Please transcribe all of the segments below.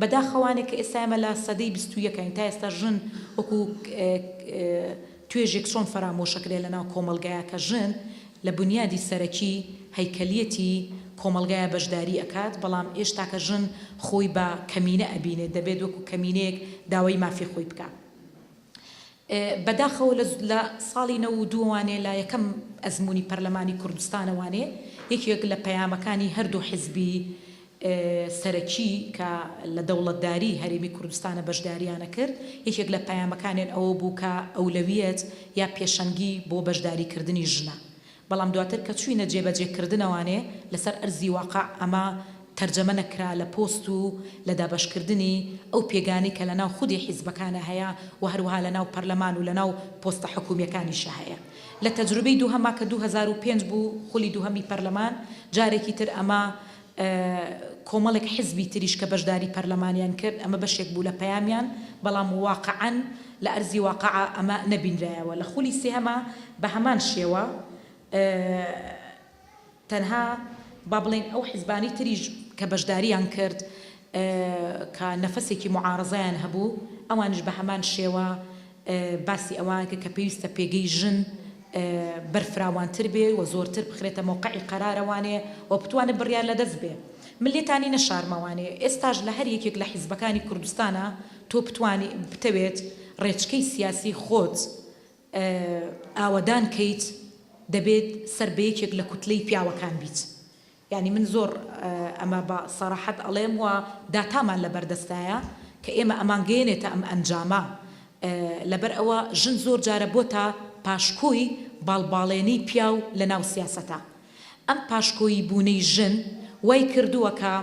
بەداخەوانێ کە ئێستا ئێمە لە سەدەی 21 ین تا ئێستا ژن وەکو توێژێک چۆن فەرامۆشەکرێ لەناو کۆمەڵگایا کە ژن لە بونیادی سەرەکی هەیکەلیەتی کۆمەڵگایا بەشداری ئەکات بەڵام ئێشتاکە ژن خۆی بە کەمینە ئەبینێت دەبێت وەکو کەمینەیەک داوای مافی خۆی بکا. بەداخەوە لە لە ساڵی 92 وانێ لە یەکەم ئەزموونی پەرلەمانی کوردستانەوانێ یەکێک لە پەیامەکانی هەردوو حزبی سەرەکی کە لە دەوڵەتداری هەرێمی کوردستانە بەشداریان ئەکرد، یەکێک لە پەیامەکانیان ئەوە بوو کە ئەولەویەت یا پێشەنگی بۆ بەشداریکردنی ژنە. بەڵام دواتر کە چووینە جێبەجێکردنەوانێ لەسەر ئەرزی واقع ئەمە تەرجەمە نەکرا لە پۆست و لە دابەشکردنی ئەو پێگانەی کە لەناو خودی حیزبەکانا هەیە و هەروەها لەناو پەرلەمان و لەناو پۆستە حکوومییەکانیشا هەیە. لە تەجروبەی دووهەما کە 2005 بوو خولی دووهەمی پەرلەمان جارێکی تر ئەمە کۆمەڵێک حزبی تریش کە بەشداری پەرلەمانیان کرد ئەمە بەشێک بوو لە پەیامیان بەڵام واقعەن لە ئەرزی واقعا ئەمە نەبینرایەوە لە خولی سێهەما بە هەمان شێوە تەنها با بڵێین ئەو حزبانەی تریش کە بەشداریان کرد کە نەفەسێکی موعارەزەیان هەبوو ئەوانیش بە هەمان شێوە باسی ئەوەیان کرد کە پێویستە پێگەی ژن بەرفراوانتر بێ و زۆرتر بخرێتە مەوقعی قەرارەوانێ و بتوانێ بڕیار لەدەست بێ. من لێتانی نەشارمەوانێ ئێستاش لە هەر یەکێک لە حیزبەکانی کوردستانا تۆ بتوانی بتەوێت ڕێچکەی سیاسی خۆت ئاوەدان کەیت دەبێت سەر بە یەکێک لە کوتلەی پیاوەکان بیت. یانی من زۆر ئەمە بە سەراحەت ئەڵێم و داتامان لە بەردەستایە کە ئێمە ئەمانگەیەنێتە ئەم ئەنجامە. لەبەر ئەوە ژن زۆر جارە بۆتە پاشکۆی باڵباڵێنەی پیاو لە ناو سیاسەتا. ئەم پاشکۆیی بوونەی ژن وای کردووە کە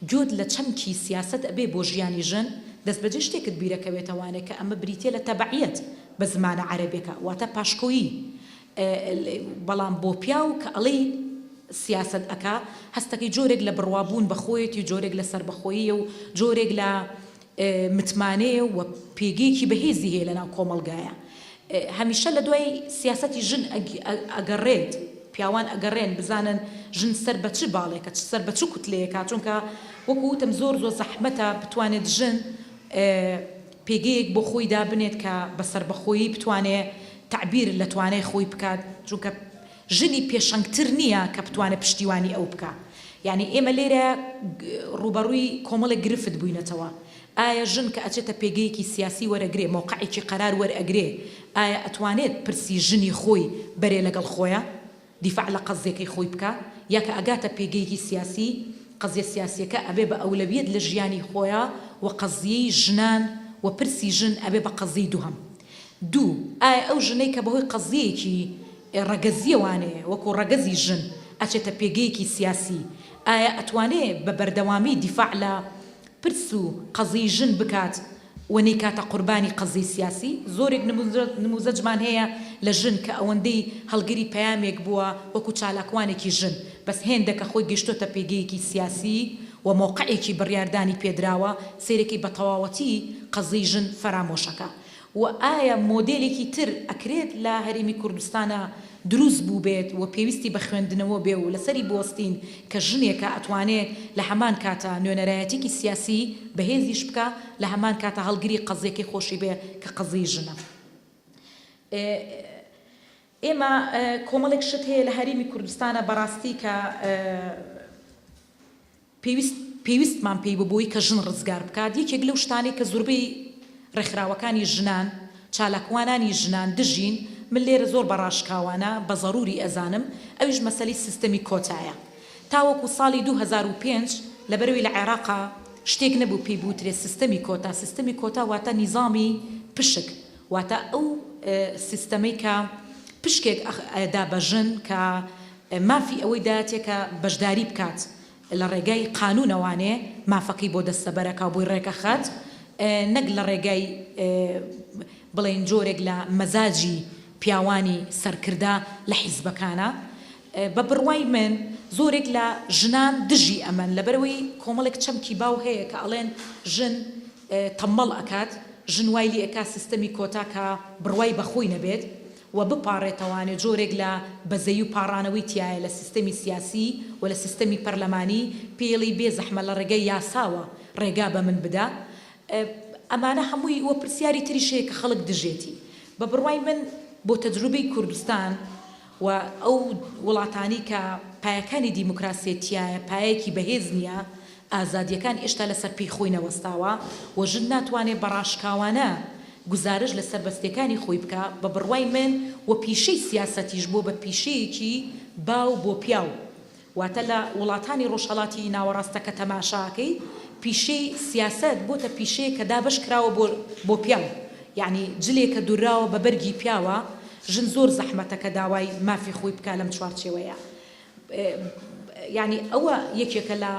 گوێت لە چەمکی سیاسەت ئەبێ بۆ ژیانی ژن، دەستبەجێ شتێکت بیرەکەوێتەوانێ کە ئەمە بریتیە لە تەبەعیەت بە زمانە عەرەبیەکە واتە پاشکۆیی. بەڵام بۆ پیاو کە ئەڵێی سیاسەت ئەکا هەستەکەی جۆرێک لە بڕوابوون بە خۆیەتی و جۆرێک لە سەربەخۆییە و جۆرێک لە متمانەیە و پێگەیەکی بەهێزی هەیە لەناو کۆمەڵگایە. هەمیشە لە دوای سیاسەتی ژن ئەگەڕێت، پیاوان ئەگەڕێن بزانن ژن سەر بە چ باڵێکە، سەر بە چ کوتلەیەکە، چونکە وەکو وتم زۆر زۆر زەحمەتە بتوانێت ژن پێگەیەک بۆ خۆی دابنێت کە بە سەربەخۆیی بتوانێ تەعبیر لە توانای خۆی بکات، چونکە ژنی پێشەنگتر نییە کە بتوانێ پشتیوانی ئەو بکا. یانی ئێمە لێرە ڕووبەڕووی کۆمەڵێک گرفت بووینەتەوە. ئایا ژن کە ئەچێتە پێگەیەکی سیاسی وەرەگرێ، مەوقعێکی قەرار وەرئەگرێ، ئایا ئەتوانێت پرسی ژنی خۆی بەرێ لەگەڵ خۆیا؟ دیفاع لە قەزیەکەی خۆی بکا یا کە ئەگاتە پێگەیەکی سیاسی قەزیە سیاسیەکە ئەبێ بە ئەولەویەت لە ژیانی خۆیا و قەزیەی ژنان و پرسی ژن ئەبێ بە قەزیەی دوهەم. دوو، ئایا ئەو ژنەی کە بەهۆی قەزیەیەکی ڕەگەزیەوانێ وەکو ڕەگەزی ژن ئەچێتە پێگەیەکی سیاسی ئایا ئەتوانێ بە بەردەوامی دیفاع لە پرس و قەزیی ژن بکات و نەیکاتە قوربانی قەزیی سیاسی؟ زۆرێک نموزەجمان هەیە لە ژن کە ئەوەندەی هەڵگری پەیامێک بووە وەکو چالاکوانێکی ژن، بەس هێندە کە خۆی گەیشتۆتە پێگەیەکی سیاسی و مەوقعێکی بڕیاردانی پێدراوە، سەیرەکەی بەتەواوەتی قەزیی ژن فەرامۆشەکا. و ئایا مۆدێلێکی تر ئەکرێت لە هەرێمی کوردستانا دروست بووبێت و پێویستی بە خوێندنەوە بێ و لەسەری بوەستین کە ژنێکە ئەتوانێ لە هەمان کاتا نوێنەرایەتیکی سیاسی بەهێزیش بکا لە هەمان کاتا هەڵگری قەزیەکەی خۆشی بێ کە قەزیەی ژنە. ئێمە کۆمەڵێک شت هەیە لە هەرێمی کوردستانا بەڕاستی کە پێویست پێویستمان پێی بوو بۆی کە ژن ڕزگار بکات، یەکێک لەو شتانەی کە زوربەی ڕێکخراوەکانی ژنان، چالاکوانانی ژنان دژین، من لێرە زۆر بە ڕاشکاوانە بە زەروری ئەزانم، ئەویش مەسەلەی سیستەمی کۆتایە. تاوەکو ساڵی 2005 لەبەرئەوەی لە عێراقا شتێک نەبوو پێی بوترێ سیستەمی کۆتا، سیستەمی کۆتا واتە نیزامی پشک، واتە ئەو سیستەمەی کە پشکێک ئەدا بە ژن کە مافی ئەوەی دایەتێ کە بەشداری بکات لە ڕێگای قانوونەوانێ مافەکەی بۆ دەستەبەر ئەکا و بۆی ڕێک ئەخات نەک لە ڕێگای بڵێین جۆرێک لە مەزاجی پیاوانی سەرکردە لە حیزبەکانا. بە بڕوای من زۆرێک لە ژنان دژی ئەمەن لەبەرئەوەی کۆمەڵێک چەمکی باو هەیە کە ئەڵێن ژن تەمبەڵ ئەکات، ژن وای لێ ئەکات سیستەمی کۆتا کە بڕوای بە خۆی نەبێت. و بپاڕێتەوانێ جۆرێک لە بەزەیی و پاڕانەوەی تیایە لە سیستەمی سیاسی و لە سیستەمی پەرلەمانی پێیڵی بێ زەحمە لە ڕێگای یاساوە ڕێگا بە من بدە ئەمانە هەمووی و پرسیاری تریش هەیە کە خەڵک دژێتی بە بڕوای من بۆ تەجروبەی کوردستان و ئەو وڵاتانی کە پایەکانی دیموکراسیەت تیایە پایەکی بەهێز نیە ئازادیەکان ئێشتا لەسەر پێی خۆی نەوەستاوە و ژن ناتوانێ بە ڕاشکاوانە گوزارش لە سەربەستیەکانی خۆی بکا بە بڕوای من و پیشەی سیاسەتیش بووە بە پیشەیەکی باو بۆ پیاو واتە لە وڵاتانی ڕۆژهەڵاتی ناوەڕاستە کە تەماشاکەی پیشەی سیاسەت بۆتە پیشەیەک کە دابەش کراوە بۆ بۆ پیاو یەعنی جلێکە دوراوە بە بەرگی پیاوە ژن زۆر زەحمەتە کە داوای مافی خۆی بکا لەم چوارچێوەیە یانی ئەوە یەکێکە لە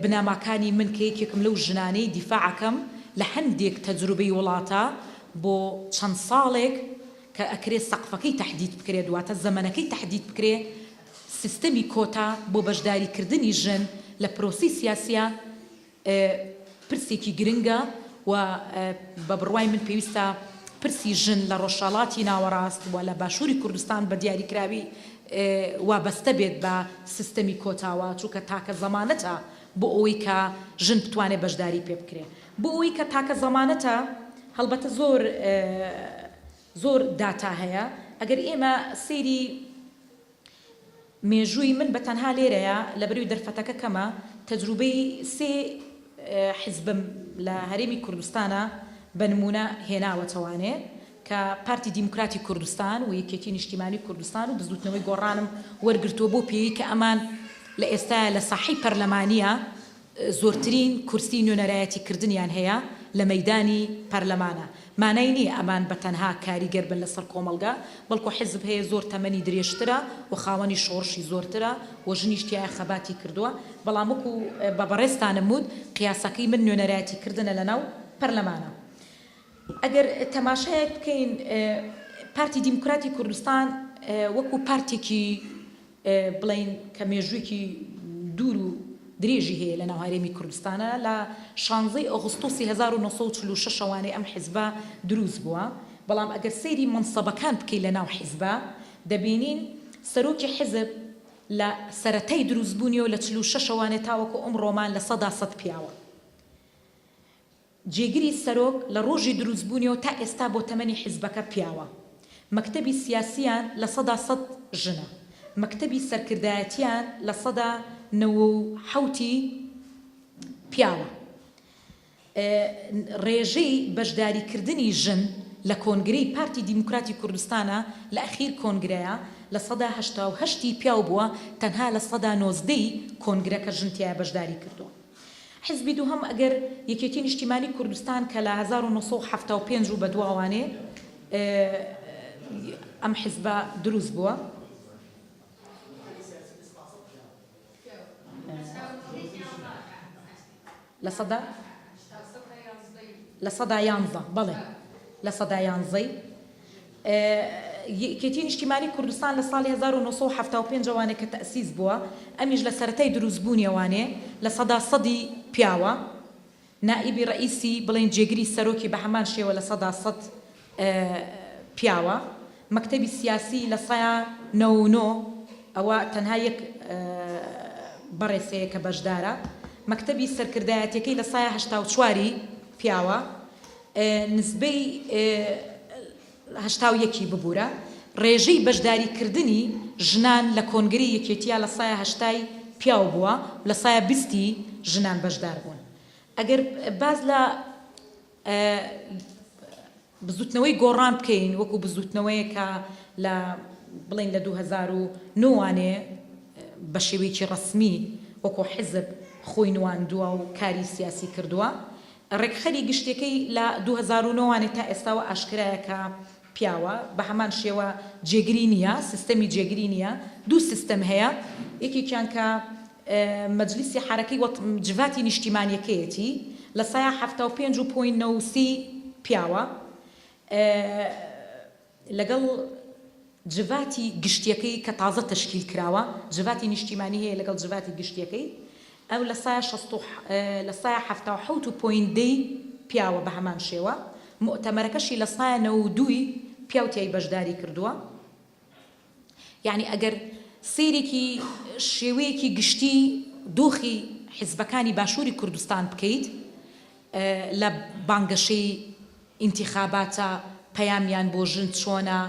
بناماکانی من کە یەکێکم لەو ژنانەی دیفاع ئەکەم لە هەندێک تەجروبەی وڵاتە بۆ چەند ساڵێک کە ئەکرێ سەقفەکەی تەحدید بکرێت واتە زەمەنەکەی تەحدید بکرێ سیستەمی کۆتا بۆ بەشداری کردنی ژن لە پرۆسەی سیاسیا پرسێکی گرنگە و بە بڕوای من پێویستە پرسی ژن لە ڕۆژهەڵاتی ناوەڕاست و لە باشووری کوردستان بە دیاریکراوی وابەستە بێت بە سیستەمی کۆتاوە، چونکە تاکە زەمانەتە بۆ ئەوەی کە ژن بتوانێت بەشداری پێ بکرێ. بۆ ئەوەی کە تاکە زەمانەتە، هەڵبەتە زۆر زۆر داتا هەیە، ئەگەر ئێمە سەیری مێژووی من بە تەنها لێرەیە لەبەرئەوەی دەرفەتەکە کەمە، تەجروبەی سێ حزبم لە هەرێمی کوردستانا بە نموونە هێناوەتەوانێ کە پارتی دیموکراتی کوردستان و یەکێتی نیشتیمانی کوردستان و بزووتنەوەی گۆڕانم وەرگرتووە بۆ پێیی کە ئەمان لە ئێستایا لە ساحەی پەرلەمانییە زۆرترین کورسی نوێنەرایەتی کردنیان هەیە لە مەیدانی پەرلەمانا. مانای نییە ئەمان بە تەنها کاریگەر بن لەسەر کۆمەڵگا، بەڵکو حزب هەیە زۆر تەمەنی درێژترە و خاوەنی شۆڕشی زۆرترە و ژنیش تیایا خەباتی کردووە، بەڵام وەکو بە بەڕێزتانم وت قیاسەکەی من نوێنەرایەتی کردنە لەناو پەرلەمانا. ئەگەر تەماشایەک بکەین پارتی دیموکراتی کوردستان وەکو پارتێکی بڵێین کە مێژوویەکی دوور و درێژی هەیە لەناو هەرێمی کوردستانا، لە شانزەی ئۆغستۆسی 1946 ەوانەی ئەم حیزبە دروست بووە، بەڵام ئەگەر سەیری مەنسەبەکان بکەی لەناو حیزبا دەبینین سەرۆکی حیزب لە سەرەتای دروستبوونیەوە لە 46 ەوانێ تاوەکو ئەمڕۆمان 100% پیاوە. جێگری سەرۆک لە ڕۆژی دروستبوونیەوە تا ئێستا بۆ تەمەنی حیزبەکە پیاوە. مەکتەبی سیاسییان 100% ژنە. مەکتەبی سەرکردایەتییان 97% ی پیاوە. ڕێژەی بەشداریکردنی ژن لە کۆنگرەی پارتی دیموکراتی کوردستانا لە ئەخیر کۆنگرەیا 88% ی پیاو بووە، تەنها 19% ی کۆنگرەکە ژن تیایا بەشداری کردووە. حزبی دووهەم ئەگەر یەکێتی نیشتیمانی کوردستان کە لە 1975 و بەدواوانێ ئەم حزبە دروست بووە. لە سەدا لە سەدا یانزە بەڵێ لە سەدا یانزەی یەکێتی نیشتیمانی کوردستان لە ساڵی 1975 ەوانێ کە تەئسیس بووە ئەمیش لە سەرەتای دروستبوونیەوانێ لە سەدا سەدی پیاوە نائیبی ڕەئیسی بڵێین جێگری سەرۆکی بە هەمان شێوە 100% پیاوە مەکتەبی سیاسی لە سەیا 99 ئەوە تەنها یەک بەڕێز هەیە کە بەشدارە مەکتەبی سەرکردایەتیەکەی لە سەیا 84 ی پیاوە نسبەی 81 ی ببورە ڕێژەی بەشداری کردنی ژنان لە کۆنگرەی یەکێتیا لە سەیا هەشتای پیاو بووە و لە سەیا بیستی ژنان بەشدار بوون ئەگەر باس لە بزوتنەوەی گۆڕان بکەین وەکو بزوتنەوەیەک کە لە بڵێین لە 2009 وانێ بە شێوەیەکی ڕەسمی وەکو حیزب خۆی نواندووە و کاری سیاسی کردووە ڕێکخەری گشتیەکەی لە 2009 وانێ تا ئێستاوە ئاشکرایە کە پیاوە بە هەمان شێوە جێگری نییە سیستەمی جێگری نییە دوو سیستەم هەیە یەکێکیان کە مەجلیسی حەرەکەی وەت جڤاتی نیشتیمانیەکەیەتی لە سایە 75 و point نەوسی پیاوە لەگەڵ جڤاتی گشتیەکەی کە تازە تەشکیل کراوە جڤاتی نیشتیمانی هەیە لەگەڵ جڤاتی گشتیەکەی ئەو لە سایە شەست و لە سایە 77 و point دەی پیاوە بە هەمان شێوە موئتەمەرەکەشی لە سایە نەوە و دووی. پیاو تیای بەشداری کردووە. یانی ئەگەر سەیرێکی شێوەیەکی گشتی دۆخی حیزبەکانی باشووری کوردستان بکەیت لە بانگەشەی ئینتیخاباتە پەیامیان بۆ ژن چۆنە،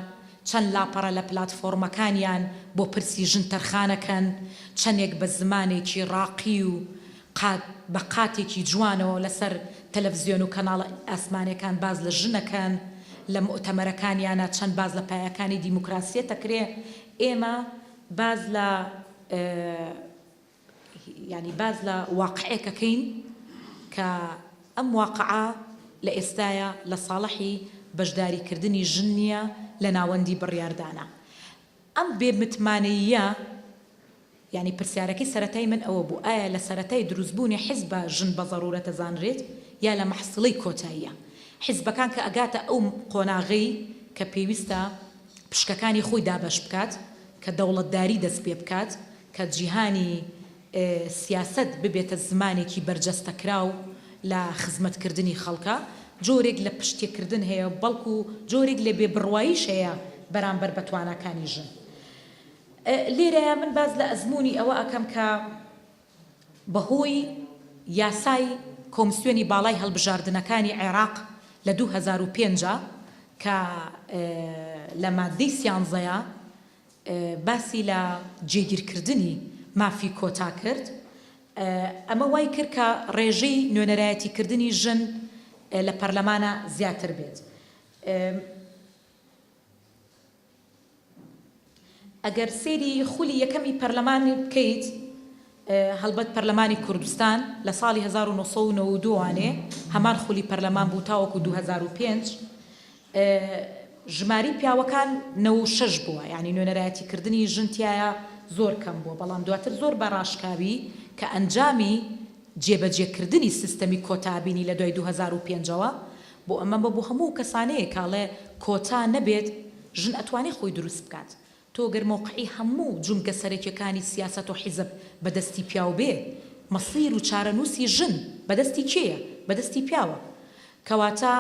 چەند لاپەڕە لە پلاتفۆڕمەکانیان بۆ پرسی ژن تەرخانەکەن، چەندێک بە زمانێکی ڕاقی و قات بە قاتێکی جوانەوە لەسەر تەلەفزیۆن و کەناڵە ئاسمانێکان باس لە ژن ئەکەن، لە موئتەمەرەکانیانا چەند باس لە پایەکانی دیموکراسیەت ئەکرێ، ئێمە باس لە یانی باس لە واقعێک ئەکەین کە ئەم واقعە لە ئێستایا لە ساڵحی بەشداری کردنی ژن نیە لە ناوەندی بڕیاردانا. ئەم بێ متمانەییە یانی پرسیارەکەی سەرەتای من ئەوە بوو ئایا لە سەرەتای دروستبوونی حیزبا ژن بە زەڕوورەت ئەزانرێت یا لە مەحسڵەی کۆتاییە حیزبەکان کە ئەگاتە ئەو قۆناغەی کە پێویستە پشکەکانی خۆی دابەش بکات کە دەوڵەتداری دەست پێ بکات کە جیهانی سیاسەت ببێتە زمانێکی بەرجەستەکراو لە خزمەتکردنی خەڵکا، جۆرێک لە پشتتێکردن هەیە، بەڵکو جۆرێک لە بێ بڕواییش هەیە بەرامبەر بە تواناکانی ژن. لێرەیا من باس لە ئەزموونی ئەوە ئەکەم کە بەهۆی یاسای کۆمسیۆنی باڵای هەڵبژاردنەکانی عێراق لە 2005 کە لە ماددەی سیانزەیا باسی لە جێگیرکردنی مافی کۆتا کرد، ئەمە وای کرد کە ڕێژەی نوێنەرایەتیکردنی ژن لە پەرلەمانا زیاتر بێت. ئەگەر سەیری خولی یەکەمی پەرلەمان بکەیت، هەڵبەت پەرلەمانی کوردستان لە ساڵی 1992 وانێ هەمان خولی پەرلەمان بوو تاوەکو 2005، ژماری پیاوەکان 96 بووە، یانی نوێنەرایەتی کردنی ژن تیایا زۆر کەم بووە، بەڵام دواتر زۆر بە ڕاشکاوی کە ئەنجامی جێبەجێ کردنی سیستەمی کۆتا بینی لە دوای 2005 ەوە، بۆ ئەمە بۆ هەموو کەسانەیە کە ئەڵێ کۆتا نەبێت ژن ئەتوانێ خۆی دروست بکات، تۆ گەر مەوقعی هەموو جومگە سەرەکیەکانی سیاسەت و حیزب بە دەستی پیاو بێ، مەسیر و چارەنووسی ژن بە دەستی کێیە؟ بە دەستی پیاوە. کەواتە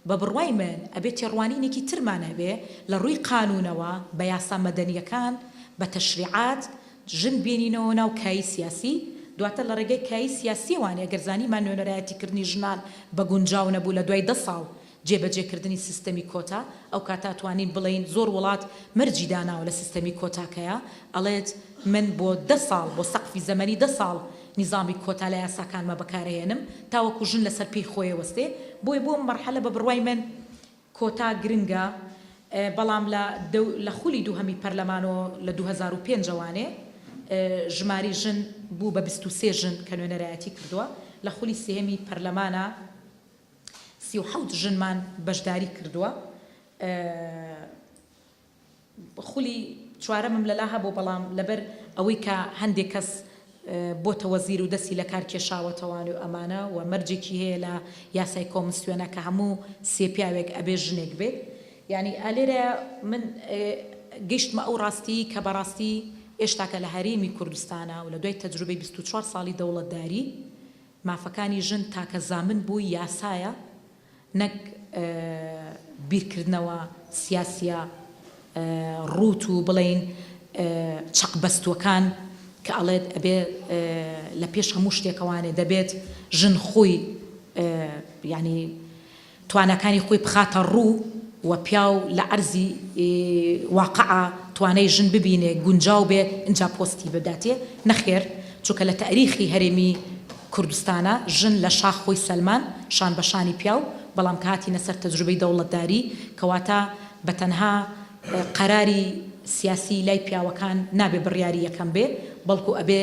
بە بڕوای من ئەبێ تێڕوانینێکی ترمان هەبێ لە ڕووی قانوونەوە، بە یاسا مەدەنیەکان، بە تەشریعات، ژن بێنینەوە ناو کایەی سیاسی، دواتر لە ڕێگای کایەی سیاسیەوانێ گەر زانیمان نوێنەرایەتی کردنی ژنان بە گونجاو نەبوو لە دوای دە ساڵ جێبەجێکردنی سیستەمی کۆتا، ئەو کاتە ئەتوانین بڵێین زۆر وڵات مەرجی داناوە لە سیستەمی کۆتاکەیا، ئەڵێت من بۆ دە ساڵ، بۆ سەقفی زەمەنی دە ساڵ نیزامی کۆتا لە یاساکانما بەکارئەهێنم تاوەکو ژن لەسەر پێی خۆی وەستێ، بۆیە بۆ ئەم مەرحەلە بە بڕوای من کۆتا گرنگە، بەڵام لە لە خولی دووهەمی پەرلەمانەوە لە 2005 ەوانێ ژماری ژن بوو بە 23 ژن کە نوێنەرایەتی کردووە، لە خولی سێهەمی پەرلەمانا 37 ژنمان بەشداری کردووە. خولی چوارەمم لەلا هەبوو بەڵام لەبەر ئەوەی کە هەندێک کەس بۆتە وەزیر و دەستی لەکار کێشاوەتەوان و ئەمانە و مەرجێکی هەیە لە یاسای کۆمسیۆنە کە هەموو سێ پیاوێک ئەبێ ژنێک بێت یانی ئالێرە من گەیشتمە ئەو ڕاستیی کە بەڕاستی ئێشتاکە لە هەرێمی کوردستانا و لە دوای تەجروبەی 24 ساڵی دەوڵەتداری مافەکانی ژن تاکە زامن بۆی یاسایە نەک بیرکردنەوە سیاسیە ڕووت و بڵێین چەق بەستووەکان کە ئەڵێت ئەبێ لە پێش هەموو شتێکەوانێ دەبێت ژن خۆی یانی تواناکانی خۆی بخاتە ڕوو و پیاو لە عەرزی واقعا توانای ژن ببینێ گونجاو بێ ئینجا پۆستی بداتێ نەخێر چونکە لە تاریخی هەرێمی کوردستانا ژن لە شاخ خۆی سەلمان شان بە شانی پیاو بەڵام کە هاتینە سەر تەجروبەی دەوڵەتداری کەواتە بە تەنها قەراری سیاسی لای پیاوەکان نابێ بڕیاری یەکەم بێ بەڵکو ئەبێ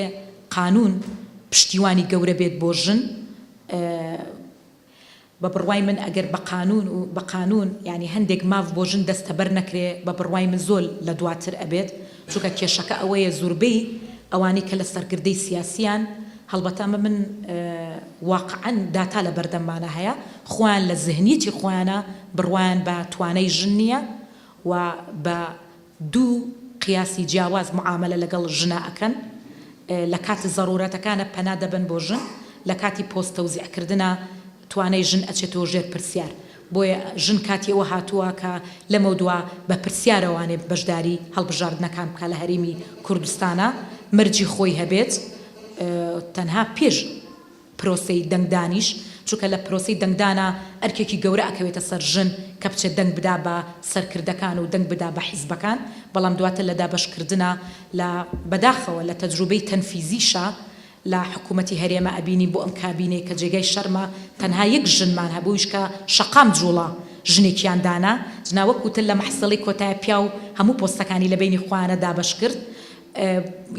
قانون پشتیوانی گەورە بێت بۆ ژن بە بڕوای من ئەگەر بە قانون و بە قانون یانی هەندێک ماف بۆ ژن دەستەبەر نەکرێ بە بڕوای من زۆر لە دواتر ئەبێت چونکە کێشەکە ئەوەیە زوربەی ئەوانەی کە لە سەرکردەی سیاسیان هەڵبەتە ئەمە من واقعەن داتا لە بەردەممانا هەیە خۆیان لە زهنیەتی خۆیانا بڕوایان بە توانای ژن نیە و بە دوو قیاسی جیاواز معامەلە لەگەڵ ژنا ئەکەن، لە کاتی زەرورەتەکانە پەنا دەبەن بۆ ژن، لە کاتی پۆست تەوزیع کردنا توانای ژن ئەچێتەوە ژێر پرسیار. بۆیە ژن کاتی ئەوە هاتووە کە لەمەودوا بە پرسیارەوانێ بەشداری هەڵبژاردنەکان بکا لە هەرێمی کوردستانا مەرجی خۆی هەبێت تەنها پێش پرۆسەی دەنگدانیش، چونکە لە پرۆسەی دەنگدانا ئەرکێکی گەورە ئەکەوێتە سەر ژن کە بچێت دەنگ بدا بە سەرکردەکان و دەنگ بدا بە حیزبەکان، بەڵام دواتر لە دابەشکردنا لە بەداخەوە لە تەجروبەی تەنفیزیشا لە حکومەتی هەرێما ئەبینین بۆ ئەم کابینەی کە جێگای شەرمە تەنها یەک ژنمان هەبوو ئەویش کە شەقام جوڵا ژنێکیان دانا جنا وەک وتن لە مەحسەڵەی کۆتایە پیاو هەموو پۆستەکانی لە بەینی خۆیانە دابەش کرد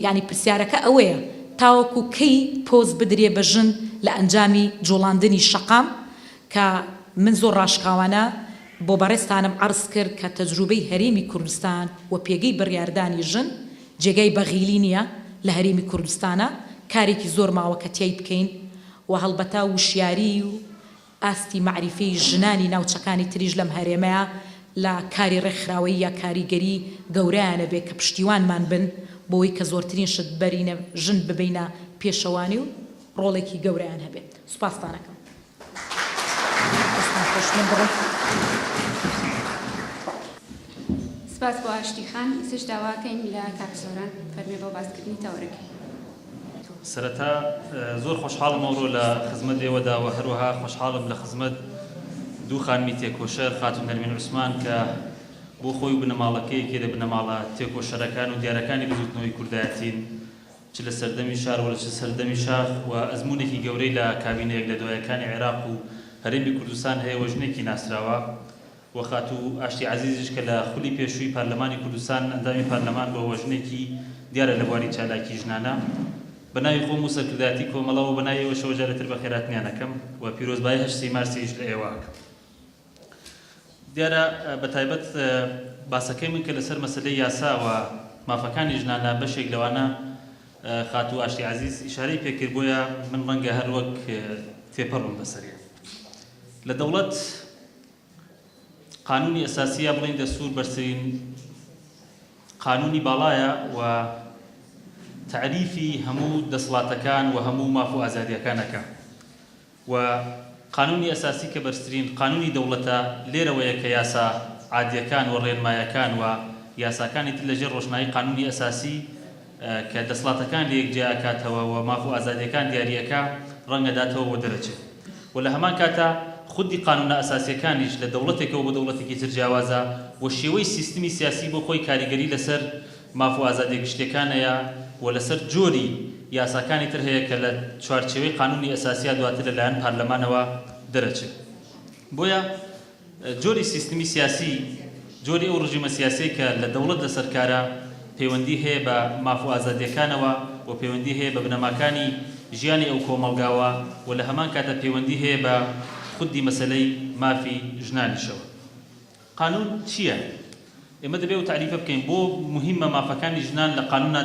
یانی پرسیارەکە ئەوەیە تاوەکو کەی پۆست بدرێ بە ژن لە ئەنجامی جوڵاندنی شەقام کە من زۆر ڕاشکاوانە بۆ بەڕێزتانم عەرز کرد کە تەجروبەی هەرێمی کوردستان و پێگەی بڕیاردانی ژن جێگای بەغیلی نییە لە هەرێمی کوردستانا کارێکی زۆر ماوە کە تیای بکەین و هەڵبەتە وشیاریی و ئاستی مەعریفیی ژنانی ناوچەکانی تریش لەم هەرێمەیا لە کاری ڕێکخراوەیی یا کاریگەری گەورەیان هەبێ کە پشتیوانمان بن بۆوەی کە زۆرترین شت بەرینە ژن ببەینە پێشەوانی و ڕۆڵێکی گەورەیان هەبێ. سوپاستان ئەکەم. دەستتان خۆش من بڕۆم. سپاس بۆ ئاشتی خان. ئیسەش داواکەین لە کاک سۆران فەرمێ بۆ باسکردنی تەوەرەکەی. سەرەتا زۆر خۆشحاڵم ئەوڕۆ لە خزمەت ئێوەدا و هەروەها خۆشحاڵم لە خزمەت دوو خانمی تێکۆشەر خاتوو نەرمین عوسمان کە بۆ خۆی و بنەماڵەکەی یەکێ لە بنەماڵە تێکۆشەرەکان و دیارەکانی بزووتنەوەی کوردایەتین چ لە سەردەمی شار و لە چ سەردەمی شاخ و ئەزموونێکی گەورەی لە کابینە یەک لە دوایەکانی عێراق و هەرێمی کوردستان هەیە و ژنێکی ناسراوە. و خاتوو ئاشتی عەزیزیش کە لە خولی پێشووی پارلەمانی کوردستان ئەندامی پارلەمان بووە و ژنێکی دیارە لە بواری چالاکی ژنانە. بە ناوی خۆم و سەرکردایەتی کۆمەڵە و بە ناوی ئێوەشەوە جارێ تر بەخێرهاتنیان ئەکەم و پیرۆزبایی هەشتی مارسیش لە ئێوە ئەکەم. دیارە بە تایبەت باسەکەی من کە لەسەر مەسەلەی یاسا و مافەکانی ژنانە بەشێک لەوانە خاتوو ئاشتی عەزیز ئیشارەی پێکرد بۆیە من ڕەنگە هەر وەک تێپەڕ بم بەسەریا. لە دەوڵەت قانونی ئەساسی یا بڵێین دەستور بەرزترین قانونی باڵایە و تەعریفی هەموو دەسڵاتەکان و هەموو ماف و ئازادیەکان ئەکا و قانونی ئەساسی کە بەرزترین قانونی دەوڵەتە لێرەوەیە کە یاسا عادیەکان و ڕێنمایەکان و یاساکانی تر لەژێر ڕۆشنایی قانونی ئەساسی کە دەسڵاتەکان لەیەک جیا ئەکاتەوە و ماف و ئازادیەکان دیاری ئەکا ڕەنگ ئەداتەوە و دەرەچێ و لە هەمان کاتا خودی قانونە ئەساسیەکانیش لە دەوڵەتێکەوە بۆ دەوڵەتێکی تر جیاوازە و شێوەی سیستمی سیاسی بۆ خۆی کاریگەری لەسەر ماف و ئازادیە گشتیەکان هەیە و لەسەر جۆری یاساکانی تر هەیە کە لە چوارچێوەی قانونی ئەساسیا دواتر لە لایەن پارلەمانەوە دەرەچێ. بۆیە جۆری سیستمی سیاسی، جۆری ئەو ڕژیمە سیاسیەی کە لە دەوڵەت لەسەر کارە، پەیوەندی هەیە بە ماف و ئازادیەکانەوە و پەیوەندی هەیە بە بنەماکانی ژیانی ئەو کۆمەڵگاوە و لە هەمان کاتا پەیوەندی هەیە بە خودی مەسەلەی مافی ژنانیشەوە. قانون چیە؟ ئێمە دەبێ ئەو تەعریفە بکەین بۆ موهیمە مافەکانی ژنان لە قانونا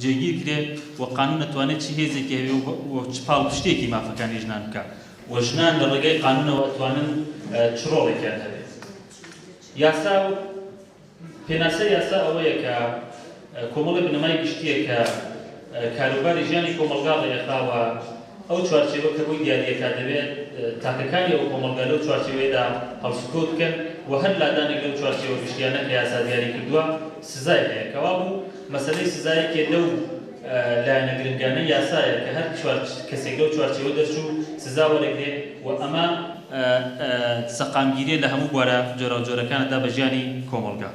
جێگیر کرێ و قانون ئەتوانێ چ هێزێکی هەبێ و چ پاڵپشتیەکی مافەکانی ژنان بکا و ژنان لە ڕێگای قانونەوە ئەتوانن چ ڕۆڵێکیان هەبێ. یاسا و پێناسەی یاسا ئەوەیە کە کۆمەڵێ بنەمای گشتییە کە کاروباری ژیانی کۆمەڵگا ڕێئەخا و ئەو چوارچێوە کە بۆی دیاریئەکا دەبێت تاکەکانی ئەو کۆمەڵگا لەو چوارچێوەیەدا هەڵسوکەوت بکەن و هەر لادانێک لەو چوارچێوە گشتیانە کە یاسا دیاری کردووە سزای هەیە. کەوابوو مەسەلەی سزا یەکێ لەو لایەنە گرنگانەی یاسایە کە هەر کەسێک لەو چوارچێوە دەرچوو سزا وەرەگرێ و ئەمە سەقامگیریە لە هەموو بوارە جۆراوجۆرەکاندا بە ژیانی کۆمەڵگا.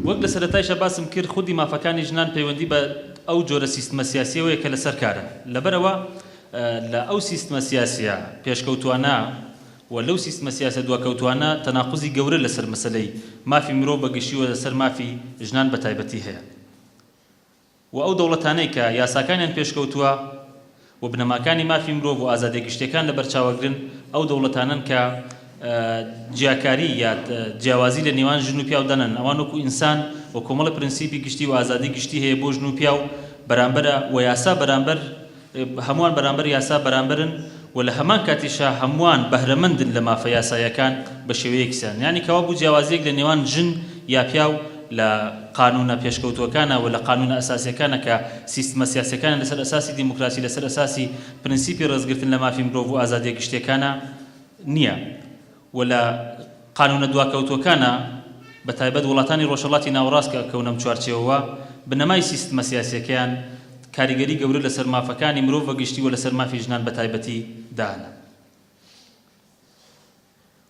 وەک لە سەرەتایشا باسم کرد خودی مافەکانی ژنان پەیوەندی بە ئەو جۆرە سیستمە سیاسیەوەیە کە لەسەر کارە. لەبەرئەوە لە ئەو سیستمە سیاسیە پێشکەوتوانە و لەو سیستمە سیاسیە دواکەوتوانە تەناقوزی گەورە لەسەر مەسەلەی مافی مرۆڤ بە گشتی و لەسەر مافی ژنان بە تایبەتی هەیە. و ئەو دەوڵەتانەی کە یاساکانیان پێشکەوتووە و بنەماکانی مافی مرۆڤ و ئازادیە گشتیەکان لەبەرچاوەگرن ئەو دەوڵەتانەن کە جیاکاری یا جیاوازی لە نێوان ژن و پیاو دانەن ئەوان وەکو ئینسان و کۆمەڵە پرنسیپی گشتی و ئازادی گشتی هەیە بۆ ژن و پیاو بەرامبەرە و یاسا بەرامبەر هەمووان بەرامبەر یاسا بەرامبەرن و لە هەمان کاتیشا هەمووان بەهرەمەندن لە مافە یاساییەکان بە شێوەیەکسان یانی کەوابوو جیاوازیەک لە نێوان ژن یا پیاو لە قانوونە پێشکەوتووەکانا و لە قانوونە ئەساسیەکانا کە سیستمە سیاسیەکانیان لەسەر ئەساسی دیموکراسی لەسەر ئەساسی پرنسیپی ڕێزگرتن لە مافی مرۆڤ و ئازادیە گشتیەکانا نیە و لە قانوونە دواکەوتووەکانا بە تایبەت وڵاتانی ڕۆژهەڵاتی ناوەڕاست کە ئەکەونە ئەم چوارچێوەوە بنەمای سیستمە سیاسیەکەیان کاریگەری گەورە لەسەر مافەکانی مرۆڤ بە گشتی و لەسەر مافی ژنان بە تایبەتی دانا.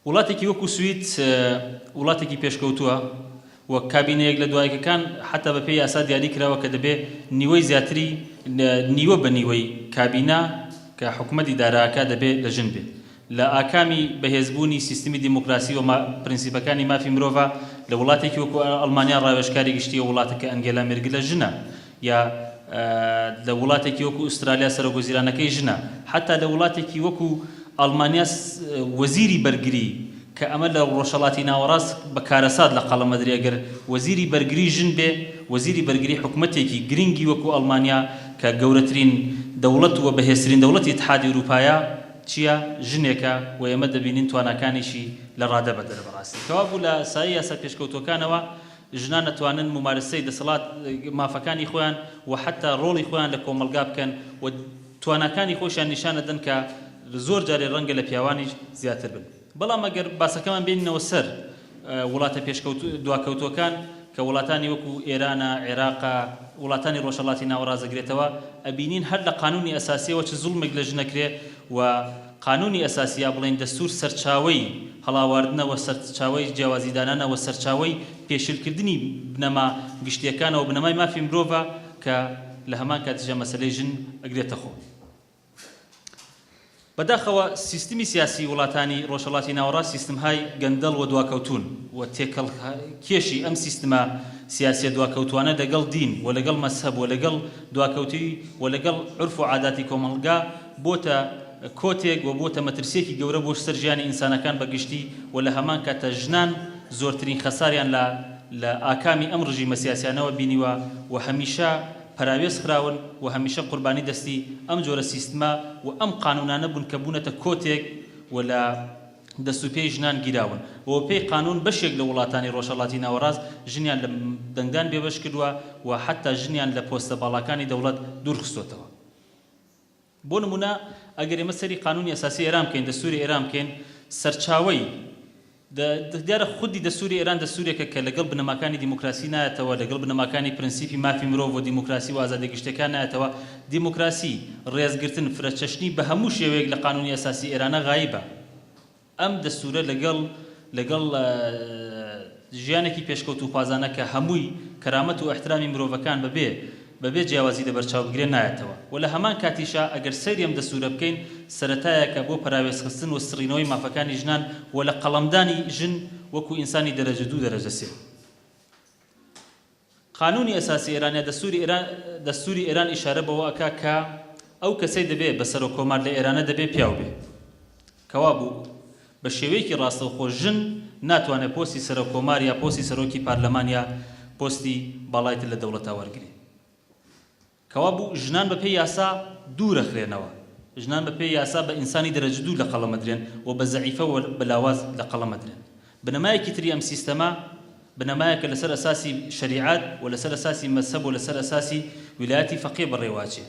وڵاتێکی وەکو سوید وڵاتێکی پێشکەوتووە و کابینە یەک لە دوایەکەکان حەتا بە پێی یاسا دیاری کراوە کە دەبێ نیوەی زیاتری نیوە بە نیوەی کابینە کە حکومەت ئیدارە ئەکا دەبێ لە ژن بێ. لە ئاکامی بەهێزبوونی سیستمی دیموکراسی و پرنسیپەکانی مافی مرۆڤا لە وڵاتێکی وەکو ئەڵمانیا ڕاوێژکاری گشتی ئەو وڵاتە کە ئەنگێلا مێرگلە ژنە یا لە وڵاتێکی وەکو ئوسترالیا سەرۆک وەزیرانەکەی ژنە، حەتا لە وڵاتێکی وەکو ئەڵمانیا وەزیری بەرگری کە ئەمە لە ڕۆژهەڵاتی ناوەڕاست بە کارەسات لە قەڵەم ئەدرێ گەر وەزیری بەرگری ژن بێ، وەزیری بەرگری حکومەتێکی گرنگی وەکو ئەڵمانیا کە گەورەترین دەوڵەت و بەهێزترین دەوڵەتی ئیتحادی ئوروپایە چیە؟ ژنێکە و ئێمە دەبینین تواناکانیشی لە ڕادە بەدەرە بەڕاستی. کەوابوو لە سایەی یاسا پێشکەوتووەکانەوە ژنان ئەتوانن مومارەسەی دەسەڵات مافەکانی خۆیان و حەتا ڕۆڵی خۆیان لە کۆمەڵگا بکەن و تواناکانی خۆشیان نیشان ئەدەن کە زۆر جارێ ڕەنگە لە پیاوانیش زیاتر بن. بەڵام ئەگەر باسەکەمان بێنینەوە سەر وڵاتە پێشکەوتوو دواکەوتووەکان کە وڵاتانی وەکوو ئێرانە، عێراقە، وڵاتانی ڕۆژهەڵاتی ناوەڕاست ئەگرێتەوە ئەبینین هەر لە قانوونی ئەساسییەوە چ زوڵمێک لە ژن ئەکرێ و قانوونی ئەساسی یا بڵێین دەستوور سەرچاوەی هەڵاواردنە و سەرچاوەی جیاوازیدانانە و سەرچاوەی پێشلکردنی بنەما گشتییەکانە و بنەمای مافی مرۆڤە کە لە هەمان کاتیشدا مەسەلەی ژن ئەگرێتە خۆ. بەداخەوە سیستمی سیاسی وڵاتانی ڕۆژهەڵاتی ناوەڕاست سیستمهای گەندەڵ و دواکەوتوون و تێکەڵکێشی ئەم سیستمە سیاسیە دواکەوتوانە لەگەڵ دین و لەگەڵ مەزهەب و لەگەڵ دواکەوتووی و لەگەڵ عورف و عاداتی کۆمەڵگا بۆتە کۆتێک و بۆتە مەترسیەکی گەورە بۆ سەر ژیانی ئینسانەکان بە گشتی و لە هەمان کاتدا ژنان زۆرترین خەساریان لە لە ئاکامی ئەم ڕژیمە سیاسیانەوە بینیوە و هەمیشە پەراوێز خراون و هەمیشە قوربانی دەستی ئەم جۆرە سیستمە و ئەم قانونانە بوون کە بوونەتە کۆتێک و لە دەست و پێی ژنان گیراون و بەپێی قانون بەشێک لە وڵاتانی ڕۆژهەڵاتی ناوەڕاست ژنیان لە دەنگدان بێبەش کردووە و حەتا ژنیان لە پۆستە باڵاکانی دەوڵەت دوور خستۆتەوە. بۆ نموونە ئەگەر ئێمە سەیری قانوونی ئەساسی ئێران بکەین، دەستووری ئێران بکەین، سەرچاوەی دیارە خودی دەستووری ئێران دەستوورێکە کە لەگەڵ بنەماکانی دیموکراسی نایەتەوە، لەگەڵ بنەماکانی پرنسیپی مافی مرۆڤ و دیموکراسی و ئازادیە گشتیەکان نایەتەوە، دیموکراسی، ڕێزگرتن، فرەچەشنی بە هەموو شێوەیەک لە قانوونی ئەساسی ئێرانە غایبە. ئەم دەستوورە لەگەڵ لەگەڵ ژیانێکی پێشکەوتووخوازانە کە هەمووی کەرامەت و ئیحترامی مرۆڤەکان بەبێ بەبێ جیاوازی لەبەرچاو بگرێ نایەتەوە و لە هەمان کاتیشا ئەگەر سەیری ئەم دەستوورە بکەین سەرەتایەکە بۆ پەراوێزخستن و سڕینەوەی مافەکانی ژنان و لە قەڵەمدانی ژن وەکوو ئینسانی دەرەجە دوو دەرەجە سێ. قانوونی ئەساسی ئێران یا دەستووری ئێران دەستووری ئێران ئیشارە بەوە ئەکا کە ئەو کەسەی دەبێ بە سەرۆک کۆمار لە ئێرانە دەبێ پیاو بێ. کەوابوو بە شێوەیەکی ڕاستەوخۆ ژن ناتوانێ پۆستی سەرۆک کۆمار یا پۆستی سەرۆکی پارلەمان یا پۆستی باڵای تر لە دەوڵەتا وەرگرێ. کەوابوو ژنان بە پێی یاسا دوور ئەخرێنەوە. ژنان بە پێی یاسا بە ئینسانی دەرەجە دوو لە قەڵەم ئەدرێن و بە زەعیفە و بە لاواز لە قەڵەم ئەدرێن. بنەمایەکی تری ئەم سیستەمە بنەمایەکە لەسەر ئەساسی شەریعەت و لەسەر ئەساسی مەزهەب و لەسەر ئەساسی ویلایەتی فەقیە بەڕێوە ئەچێ.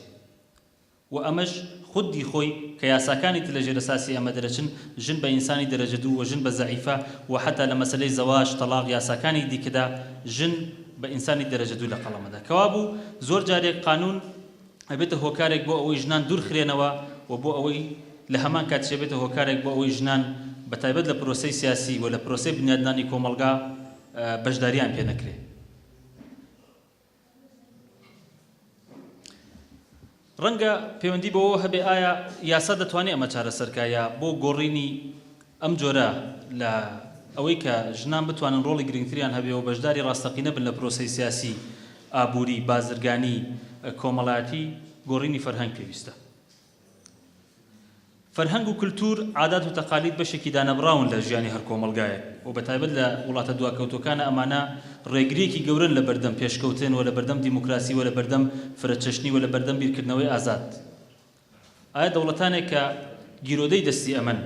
و ئەمەش خودی خۆی کە یاساکانی تر لە ژێر ئەساسی ئەمە دەرەچن، ژن بە ئینسانی دەرەجە دوو و ژن بە زەعیفە و حەتا لە مەسەلەی زەواج، تەڵاق، یاساکانی دیکەدا ژن بە ئینسانی دەرەجە دوو لە قەڵەم ئەدا. کەوابوو زۆر جارێک قانوون ئەبێتە هۆکارێک بۆ ئەوەی ژنان دوور خرێنەوە و بۆ ئەوەی لە هەمان کاتیش ئەبێتە هۆکارێک بۆ ئەوەی ژنان بە تایبەت لە پرۆسەی سیاسی و لە پرۆسەی بنیادنانی کۆمەڵگا بەشداریان پێ نەکرێ. ڕەنگە پەیوەندی بەوەوە هەبێ ئایا یاسا دەتوانێ ئەمە چارەسەر کا یا بۆ گۆڕینی ئەم جۆرە لە ئەوەی کە ژنان بتوانن ڕۆڵی گرنگتریان هەبێ و بەشداری ڕاستەقینە بن لە پرۆسەی سیاسی، ئابووری، بازرگانی، کۆمەڵایەتی، گۆڕینی فەرهەنگ پێویستە. فەرهەنگ و کلتور، عادات و تەقالید بەشێکی دانەبڕاون لە ژیانی هەر کۆمەڵگایەک و بەتایبەت لە وڵاتە دواکەوتووەکانا ئەمانە ڕێگرییەکی گەورەن لە بەردەم پێشکەوتن و لە بەردەم دیموکراسی و لە بەردەم فرەچەشنی و لە بەردەم بیرکردنەوەی ئازاد. ئایا دەوڵەتانێک کە گیرۆدەی دەستی ئەمەن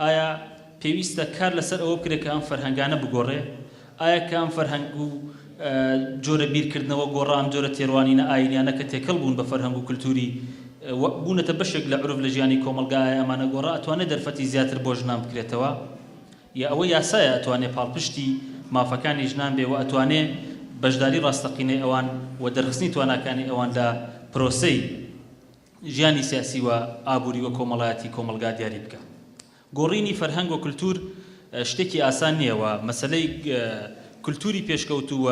ئایا پێویستە کار لەسەر ئەوە بکرێت کە ئەم فەرهەنگانە بگۆڕێ؟ ئایا کە ئەم فەرهەنگ و جۆرە بیرکردنەوە گۆڕا، ئەم جۆرە تێڕوانینە ئایینیانە کە تێکەڵ بوون بە فەرهەنگ و کلتوری و بوونەتە بەشێک لە عورف لە ژیانی کۆمەڵگا ئایا ئەمانە گۆڕا ئەتوانێ دەرفەتی زیاتر بۆ ژنان بکرێتەوە یا ئەوە یاسایە ئەتوانێ پاڵپشتی مافەکانی ژنان بێ و ئەتوانێ بەشداری ڕاستەقینەی ئەوان و دەرخستنی تواناکانی ئەوان لە پرۆسەی ژیانی سیاسی و ئابووری و کۆمەڵایەتی کۆمەڵگا دیاری بکا. گۆڕینی فەرهەنگ و کلتور شتێکی ئاسان نییە و مەسەلەی کلتوری پێشکەوتوو و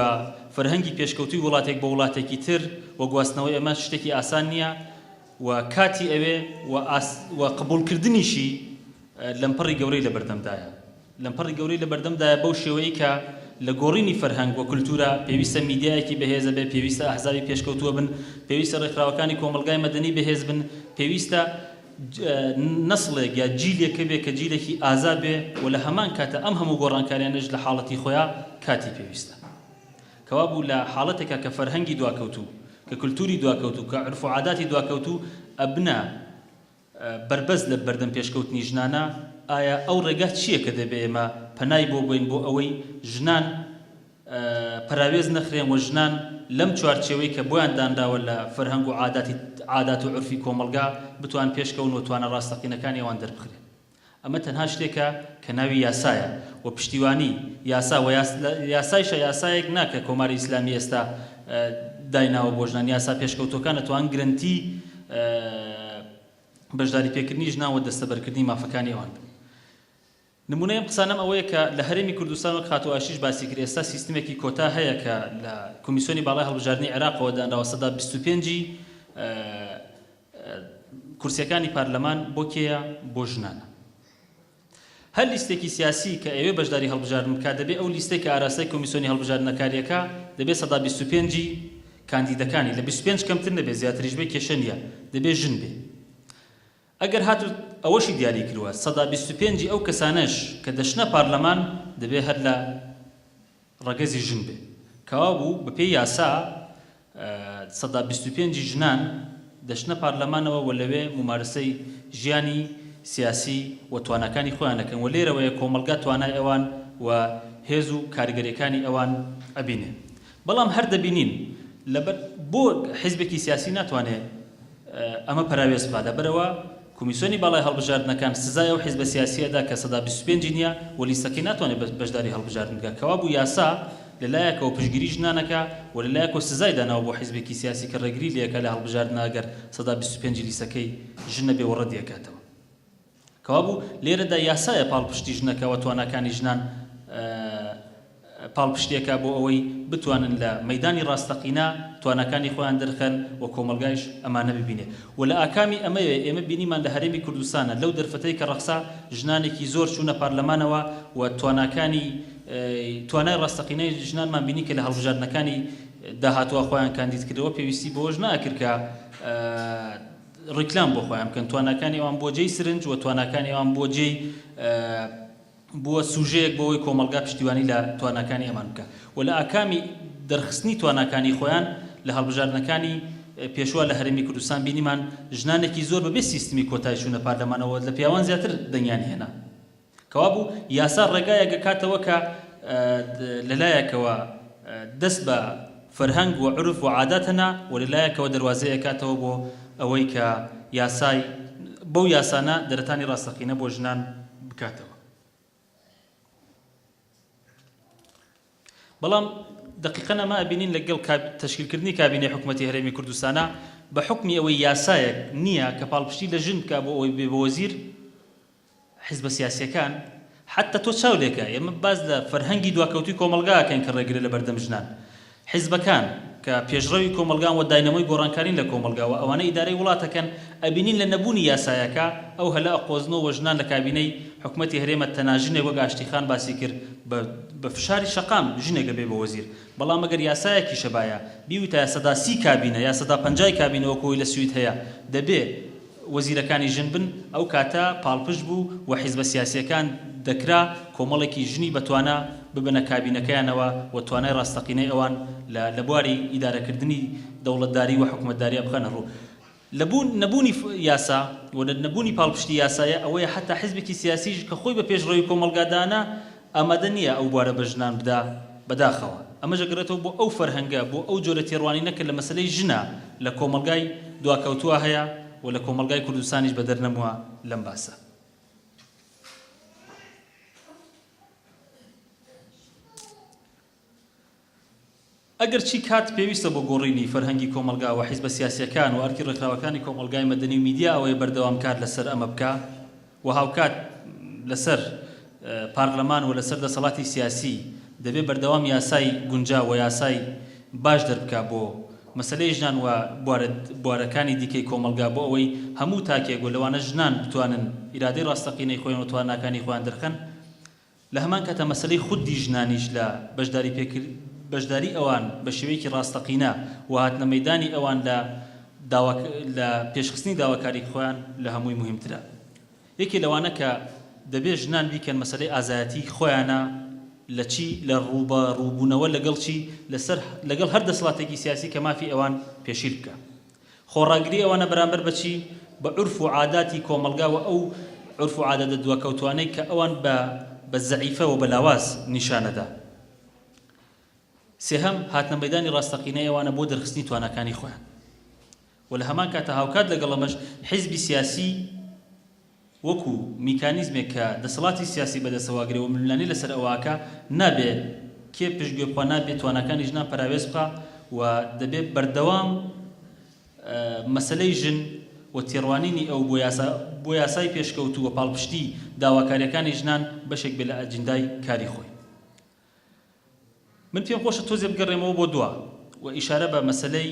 فەرهەنگی پێشکەوتووی وڵاتێک بۆ وڵاتێکی تر و گواستنەوەی ئەمە شتێکی ئاسان نییە و کاتی ئەوێ و و قبوڵکردنیشی لەمپەڕی گەورەی لەبەردەمدایە. لەمپەڕی گەورەی لەبەردەمدایە بەو شێوەیەی کە لە گۆڕینی فەرهەنگ و کولتوورا پێویستە میدیایەکی بەهێز هەبێ، پێویستە ئەحزابی پێشکەوتوو هەبن، پێویستە ڕێکخراوەکانی کۆمەڵگای مەدەنی بەهێز بن، پێویستە نەسڵێک یا جیلێک هەبێ کە جیلێکی ئازا بێ و لە هەمان کاتا ئەم هەموو گۆڕانکاریانەش لە حاڵەتی خۆیا کاتی پێویستە. کەوابوو لە حاڵەتێکا کە فەرهەنگی دواکەوتوو، کە کولتووری دواکەوتوو، کە عورف و عاداتی دواکەوتوو ئەبنە بەربەست لە بەردەم پێشکەوتنی ژنانە، ئایا ئەو ڕێگا چییە کە دەبێ ئێمە پەنای بۆ بەین بۆ ئەوەی ژنان پەراوێز نەخرێن و ژنان لەم چوارچێوەی کە بۆیان دانراوە لە فەرهەنگ و عاداتی عادات و عورفی کۆمەڵگا بتوان پێشکەون و توانا ڕاستەقینەکانی ئەوان دەربخرێن؟ ئەمە تەنها شتێکە کە ناوی یاسایە و پشتیوانی یاسا و یاسایشە یاسایەک نا کە کۆماری ئیسلامی ئێستا دایناوە بۆ ژنان یاسا پێشکەوتووەکان ئەتوان گرەنتی بەشداری پێکردنی ژنان و دەستەبەرکردنی مافەکانی ئەوان بن. نمونەی ئەم قسانەم ئەوەیە کە لە هەرێمی کوردستان وەک خاتوو ئاشتیش باسی کرد ئێستا سیستمێکی کۆتا هەیە کە لە کۆمیسیۆنی باڵای هەڵبژاردنی عێراقەوە دانراوە 25% ی کورسیەکانی پارلەمان بۆ کێیە؟ بۆ ژنانە. هەر لیستێکی سیاسی کە ئەیەوێ بەشداری هەڵبژاردن بکات دەبێ ئەو لیستەی کە ئاراستەی کۆمیسۆنی هەڵبژاردنەکاریەکە دەبێ 25% ی کاندیدەکانی لە 25 کەمتر نەبێ زیاتریش بێ کێشە نیە دەبێ ژن بێ. ئەگەر هاتوو ئەوەشی دیاری کروە 25% ی ئەو کەسانەش کە دەچنە پارلەمان دەبێ هەر لە ڕەگەزی ژن بێ. کەوابوو بەپێی یاسا 25% ی ژنان دەچنە پارلەمانەوە و لەوێ مومارەسەی ژیانی سیاسی و تواناکانی خۆیان ئەکەن و لێرەوەیە کۆمەڵگا توانای ئەوان و هێز و کاریگەریەکانی ئەوان ئەبینێ. بەڵام هەر دەبینین لەبەر بۆ حیزبێکی سیاسی ناتوانێ ئەمە پەراوێز بخا لەبەرئەوە کۆمیسیۆنی باڵای هەڵبژاردنەکان سزای ئەو حیزبە سیاسیە دا کە 25% ی نیە و لیستەکەی ناتوانێت بەشداری هەڵبژاردن بکا کەوابوو یاسا لە لایەکەوە پشتگیری ژنان ئەکا و لە لایەکەوە سزای داناوە بۆ حیزبێکی سیاسی کە ڕێگری لێ ئەکا لە هەڵبژاردنا گەر 25% ی لیستەکەی ژن نەبێ و ڕەدی ئەکاتەوە. کەوابوو لێرەدا یاسایە پاڵپشتی ژنەکە و تواناکانی ژنان پاڵپشتیەکە بۆ ئەوەی بتوانن لە مەیدانی ڕاستەقینە تواناکانی خۆیان دەرخەن و کۆمەڵگایش ئەمانە ببینێ و لە ئاکامی ئەمەیە ئێمە بینیمان لە هەرێمی کوردستانە لەو دەرفەتەی کە ڕەخسا ژنانێکی زۆر چوونە پارلەمانەوە و تواناکانی توانای ڕاستەقینەی ژنانمان بینی کە لە هەڵبژاردنەکانی داهاتووە خۆیان کاندید کردەوە پێویستی بەوەش ناکرد کە ڕیکلام بۆ خۆیان بکەن، تواناکانی ئەوان بووە جێی سرنج و تواناکانی ئەوان بووە جێی بووە سوژەیەک بۆ ئەوەی کۆمەڵگا پشتیوانی لە تواناکانی ئەمان بکا و لە ئاکامی دەرخستنی تواناکانی خۆیان لە هەڵبژاردنەکانی پێشوا لە هەرێمی کوردستان بینیمان ژنانێکی زۆر بەبێ سیستمی کۆتای چوونە پارلەمانەوە لە پیاوان زیاتر دەنگیان هێنا. کەوابوو یاسا ڕێگایەک ئەکاتەوە کە لەلایەکەوە دەست بە فەرهەنگ و عورف و عادات هەنا و لەلایەکەوە دەروازەی ئەکاتەوە بۆ ئەوەی کە یاسای بەو یاسانە دەرەتانی ڕاستەقینە بۆ ژنان بکاتەوە. بەڵام دەقیقەن ئەمە ئەبینین لەگەڵ تەشکیلکردنی کابینەی حکومەتی هەرێمی کوردستانا بە حوکمی ئەوەی یاسایەک نییە کە پاڵپشتی لە ژن بکا بۆ ئەوەی ببێ بە وەزیر، حیزبە سیاسیەکان حەتتا تۆ چاو لێکە ئێمە باس لە فەرهەنگی دواکەوتوی کۆمەڵگا ئەکەین کە ڕێگرە لە بەردەم ژنان حیزبەکان کە پێشڕەوی کۆمەڵگان وە داینەمۆی گۆڕانکارین لە کۆمەڵگا وە ئەوانە ئیدارەی وڵات ئەکەن ئەبینین لە نەبوونی یاسایەکە ئەو هەلە ئەقۆزنەوە وە ژنان لە کابینەی حکومەتی هەرێمە تەنا ژنێک وەک ئاشتی خان باسی کرد بە بە فشاری شەقام ژنێک ئەبێ بە وەزیر بەڵام ئەگەر یاسایەکیش هەبایە بیوتایە 30% کابینە یا 50% ی کابینە وەکو ئەوەی لە سوید هەیە دەبێ وەزیرەکانی ژن بن، ئەو کاتە پاڵپشت بوو و حیزبە سیاسییەکان دەکرا کۆمەڵێکی ژنی بەتوانا ببەنە کابینەکەیانەوە و توانای ڕاستەقینەی ئەوان لە لە بواری ئیدارەکردنی دەوڵەتداری و حکومەتداریا بخەنە ڕوو. لە بوون نەبوونی یاسا و لە نەبوونی پاڵپشتی یاسایە ئەوەیە حەتا حیزبێکی سیاسیش کە خۆی بە پێشڕەوی کۆمەڵگا دانا ئامادە نییە ئەو بوارە بە ژنان بدا. بەداخەوە. ئەمەش ئەگەڕێتەوە بۆ ئەو فەرهەنگە، بۆ ئەو جۆرە تێڕوانینە کە لە مەسەلەی ژنا لە کۆمەڵگای دواکەوتووا هەیە و لە کۆمەڵگای کوردستانیش بەدەر نەمووە لەم باسە. ئەگەرچی کات پێویستە بۆ گۆڕینی فەرهەنگی کۆمەڵگا و حیزبە سیاسییەکان و ئەرکی ڕێکخراوەکانی کۆمەڵگای مەدەنی و میدیا ئەوەیە بەردەوام کار لەسەر ئەمە بکا و هاوکات لەسەر پارلەمان و لەسەر دەسەڵاتی سیاسی دەبێ بەردەوام یاسای گونجاو و یاسای باش دەربکا بۆ مەسەلەی ژنان و بوارەکانی دیکەی کۆمەڵگا بۆ ئەوەی هەموو تاکێک و لەوانە ژنان بتوانن ئیرادەی ڕاستەقینەی خۆیان و تواناکانی خۆیان دەرخەن. لە هەمان کاتا مەسەلەی خودی ژنانیش لە بەشداری پێکرد بەشداری ئەوان بە شێوەیەکی ڕاستەقینە و هاتنە مەیدانی ئەوان لە داوا لە پێشخستنی داواکاری خۆیان لە هەمووی موهیمترە. یەکێ لەوانە کە دەبێ ژنان بیکەن مەسەلەی ئازایەتی خۆیانە لە چی لە ڕووبە ڕووبوونەوە لەگەڵ چی لەسەر لەگەڵ هەر دەسەڵاتێکی سیاسی کە مافی ئەوان پێشیل بکا. خۆڕاگری ئەوانە بەرامبەر بە چی؟ بە عورف و عاداتی کۆمەڵگا و ئەو عورف و عاداتە دواکەوتوانەی کە ئەوان بە بە زەعیفە و بە لاواز نیشانەدا. سێهەم، هاتنە مەیدانی ڕاستەقینەی ئەوانە بۆ دەرخستنی تواناکانی خۆیان و لە هەمان کاتا هاوکات لەگەڵ ئەمەش حیزبی سیاسی وەکو میکانیزمێک کە دەسەڵاتی سیاسی بەدەستەوە ئەگرێ و ململانێ لەسەر ئەوە ئەکا، نابێ کێ پشتگوێ بخوا، نابێ تواناکانی ژنان پەراوێز بخا و دەبێ بەردەوام مەسەلەی ژن و تێڕوانینی ئەو بۆ یاسا بۆ یاسای پێشکەوتوو و پاڵپشتی داواکارییەکانی ژنان بەشێک بێ لە ئەجندای کاری خۆی. من پێم خۆشە تۆزێ بگەڕێمەوە بۆ دوا و ئیشارە بە مەسەلەی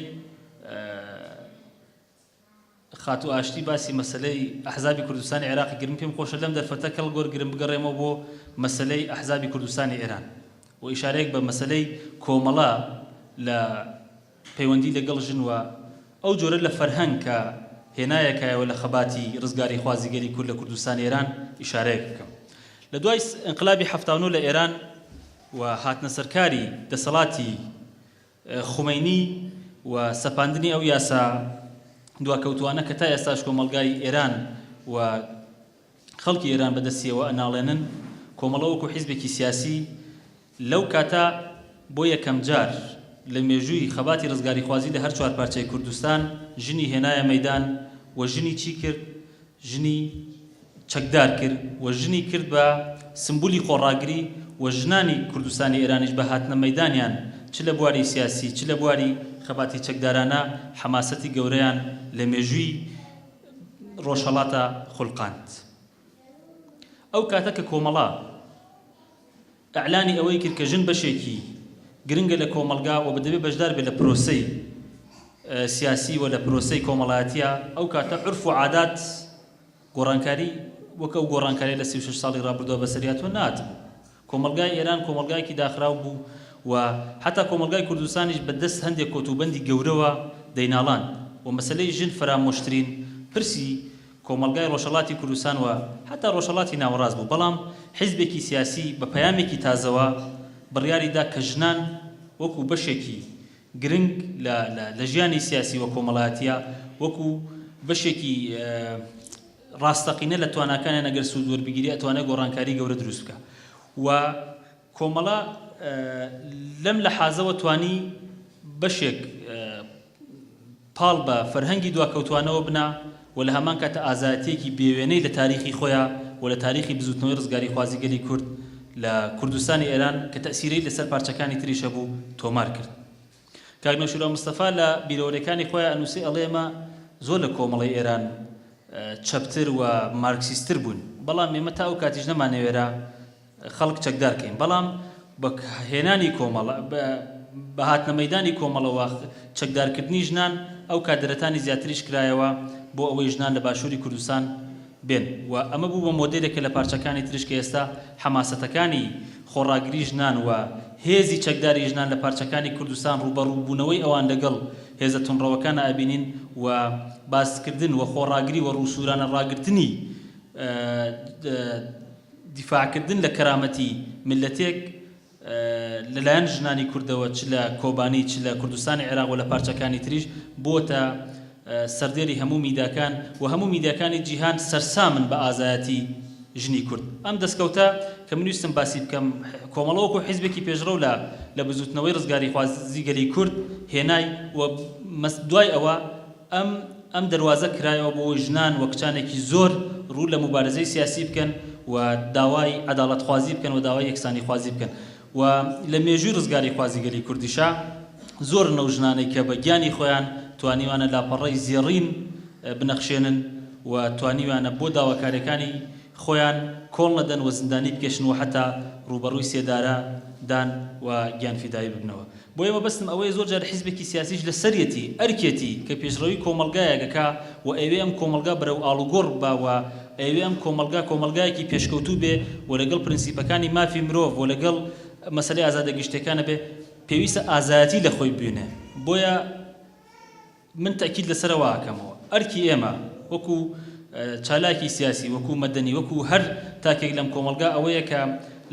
خاتوو ئاشتی باسی مەسەلەی ئەحزابی کوردستانی عێراقی کرد، من پێم خۆشە لەم دەرفەتە کەڵک وەرگرم بگەڕێمەوە بۆ مەسەلەی ئەحزابی کوردستانی ئێران و ئیشارەیەک بە مەسەلەی کۆمەڵە لە پەیوەندی لەگەڵ ژن و ئەو جۆرە لە فەرهەنگ کە هێنایە کایەوە لە خەباتی ڕزگاریخوازی گەلی کورد لە کوردستانی ئێران ئیشارەیەک بکەم. لە دوای ئینقلابی 79 لە ئێران و هاتنەسەرکاری دەسەڵاتی خومەینی و سەپاندنی ئەو یاسا دواکەوتووانە کە تا ئێستاش کۆمەڵگای ئێران و خەڵکی ئێران بە دەستیەوە ئەناڵێنن، کۆمەڵە وەکوو حیزبێکی سیاسی لەو کاتە بۆ یەکەمجار لە مێژووی خەباتی ڕزگاریخوازی لە هەر چوارپارچەی کوردستان ژنی هێنایە مەیدان و ژنی چی کرد؟ ژنی چەکدار کرد و ژنی کرد بە سمبولی خۆڕاگری و ژنانی کوردستانی ئێرانیش بە هاتنە مەیدانیان چ لە بواری سیاسی چ لە بواری خەباتی چەکدارانە حەماسەتی گەورەیان لە مێژووی ڕۆژهەڵاتا خولقاند. ئەو کاتە کە کۆمەڵە ئیعلانی ئەوەی کرد کە ژن بەشێکی گرنگە لە کۆمەڵگا و دەبێ بەشدار بێت لە پرۆسەی سیاسی و لە پرۆسەی کۆمەڵایەتییا، ئەو کاتە عورف و عادات گۆڕانکاری وەک ئەو گۆڕانکاریە لە 36 ساڵی ڕابردووە بەسەری هاتووە نەهاتبوو. کۆمەڵگای ئێران کۆمەڵگایەکی داخراو بوو و حەتا کۆمەڵگای کوردستانیش بە دەست هەندێک کۆتوبەندی گەورەوە دەیناڵاند و مەسەلەی ژن فەرامۆشترین پرسی کۆمەڵگای ڕۆژهەڵاتی کوردستان و حەتا ڕۆژهەڵاتی ناوەڕاست بوو، بەڵام حیزبێکی سیاسی بە پەیامێکی تازەوە بڕیاری دا کە ژنان وەکوو بەشێکی گرنگ لە لە ژیانی سیاسی و کۆمەڵایەتییا وەکوو بەشێکی ڕاستەقینە لە تواناکانیان ئەگەر سوود وەربگیرێ ئەتوانێ گۆڕانکاری گەورە دروست بکا و کۆمەڵە لەم لەحازەوە توانی بەشێک پاڵ بە فەرهەنگی دواکەوتوانەوە بنا و لە هەمان کاتا ئازایەتییەکی بێوێنەی لە تاریخی خۆیا و لە تاریخی بزووتنەوەی ڕزگاریخوازی گەلی کورد لە کوردستانی ئێران کە تەئسیرەی لە سەر پارچەکانی تریش هەبوو تۆمار کرد. کاک نەوشیروان مستەفا لە بیرەوەریەکانی خۆیا ئەنووسێ ئەڵێ ئێمە زۆر لە کۆمەڵەی ئێران چەپتر و مارکسیستتر بووین بەڵام ئێمە تا ئەو کاتیش نەمانەوێرا خەڵک چەکدار کەین بەڵام بە هێنانی کۆمەڵە بە هاتنە مەیدانی کۆمەڵە و چەکدارکردنی ژنان ئەو کات دەرەتانی زیاتریش کرایەوە بۆ ئەوەی ژنان لە باشووری کوردستان بێن و ئەمە بوو بە مۆدێلێک کە لە پارچەکانی تریش کە ئێستا حەماسەتەکانی خۆڕاگری ژنان و هێزی چەکداری ژنان لە پارچەکانی کوردستان ڕووبەڕووبوونەوەی ئەوان لەگەڵ هێزە توندڕەوەکانا ئەبینین و باسکردن و خۆڕاگری و ڕووسوورانە ڕاگرتنی دیفاعکردن لە کەرامەتی میللەتێک لەلایەن ژنانی کوردەوە چ لە کۆبانی چ لە کوردستانی عێراق و لە پارچەکانی تریش بووەتە سەردێری هەموو میداکان و هەموو میدیاکانی جیهان سەرسامن بە ئازایەتی. ژنی کورد. ئەم دەستکەوتە کە من ویستم باسی بکەم، کۆمەڵە وەکوو حیزبێکی پێشڕەو لە لە بزووتنەوەی ڕزگاریخوازی گەلی کورد هێنای و دوای ئەوە ئەم ئەم دەروازە کرایەوە بۆ ئەوەی ژنان و کچانێکی زۆر ڕوو لە موبارزەی سیاسی بکەن و داوای عەداڵەتخوازی بکەن و داوای یەکسانیخوازی بکەن و لە مێژووی ڕزگاریخوازی گەلی کوردیشا زۆرن ئەو ژنانەی کە بە گیانی خۆیان توانیوانە لاپەڕەی زێڕین بنەخشێنن و توانیویانە بۆ داواکاریەکانی خۆیان کۆڵ نەدەن و زیندانی بکێشن و حەتا ڕووبەڕووی سێدارە دان و گیانفیدایی ببنەوە. بۆیە مەبەستم ئەوەیە زۆر جار حیزبێکی سیاسیش لە سەریەتی، ئەرکێتی، کە پێشڕەوی کۆمەڵگایەک ئەکا و ئەیەوێ ئەم کۆمەڵگا بەرەو ئاڵوگۆڕ ببا و ئەیەوێ ئەم کۆمەڵگا کۆمەڵگایەکی پێشکەوتوو بێ و لەگەڵ پرنسیپەکانی مافی مرۆڤ و لەگەڵ مەسەلەی ئازادە گشتیەکانە بێ پێویستە ئازایەتی لە خۆی ببینێ. بۆیە من تەئکید لەسەر ئەوە ئەکەمەوە ئەرکی ئێمە وەکو چالاکی سیاسی، وەکو مەدەنی، وەکو هەر تاکێک لەم کۆمەڵگا ئەوەیە کە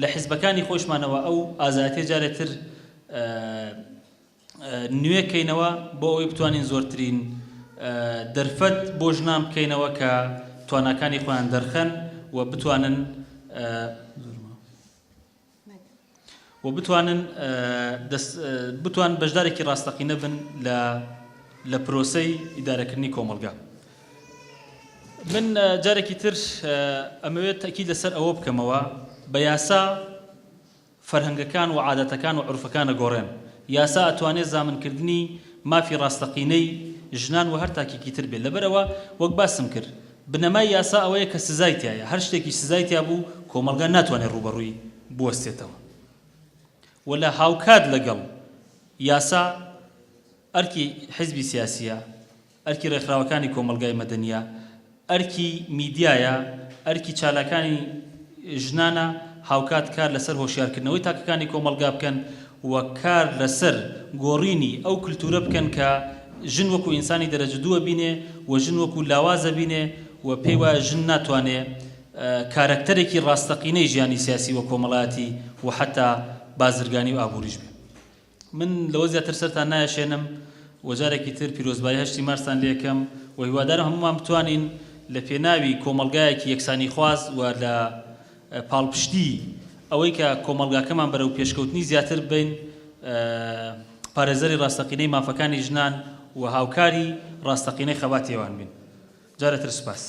لە حیزبەکانی خۆیشمانەوە ئەو ئازایەتیە جارێ تر نوێ کەینەوە بۆ ئەوەی بتوانین زۆرترین دەرفەت بۆ ژنان بکەینەوە کە تواناکانی خۆیان دەرخەن و بتوانن و بتوانن بتوان بەشدارێکی ڕاستەقینە بن لە لە پرۆسەی ئیدارەکردنی کۆمەڵگا. من جارێکی تر ئەمەوێت تەئکید لەسەر ئەوە بکەمەوە بە یاسا فەرهەنگەکان و عادەتەکان و عورفەکان ئەگۆڕێن. یاسا ئەتوانێ زامنکردنی مافی ڕاستەقینەی ژنان و هەر تاکێکی تر بێت. لەبەرئەوە وەک باسم کرد بنەمای یاسا ئەوەیە کە سزای تیایە، هەر شتێکیش سزای تیا بوو کۆمەڵگا ناتوانێت ڕووبەڕووی بوەستێتەوە و لە هاوکات لەگەڵ یاسا ئەرکی حزبی سیاسییە، ئەرکی ڕێکخراوەکانی کۆمەڵگای مەدەنییە، ئەرکی میدیایە، ئەرکی چالاکانی ژنانە هاوکات کار لەسەر هۆشیارکردنەوەی تاکەکانی کۆمەڵگا بکەن و کار لەسەر گۆڕینی ئەو کلتورە بکەن کە ژن وەکو ئینسانی دەرەجە دوو ئەبینێ و ژن وەکو لاواز ئەبینێ و پێی وایە ژن ناتوانێ کارەکتەرێکی ڕاستەقینەی ژیانی سیاسی و کۆمەڵایەتی و حەتا بازرگانی و ئابوریش بێ. من لەوە زیاتر سەرتان نایەشێنم و جارێکی تر پیرۆزبایی هەشتی مارستان لێکەم و هیوادارم هەموومان بتوانین لە پێناوی کۆمەڵگایەکی یەکسانیخواز و لە پاڵپشتی ئەوەی کە کۆمەڵگاکەمان بەرەو پێشکەوتنی زیاتر ببەین پارێزەری ڕاستەقینەی مافەکانی ژنان و هاوکاری ڕاستەقینەی خەباتی ئەوان بین. جارێ تر سوپاس.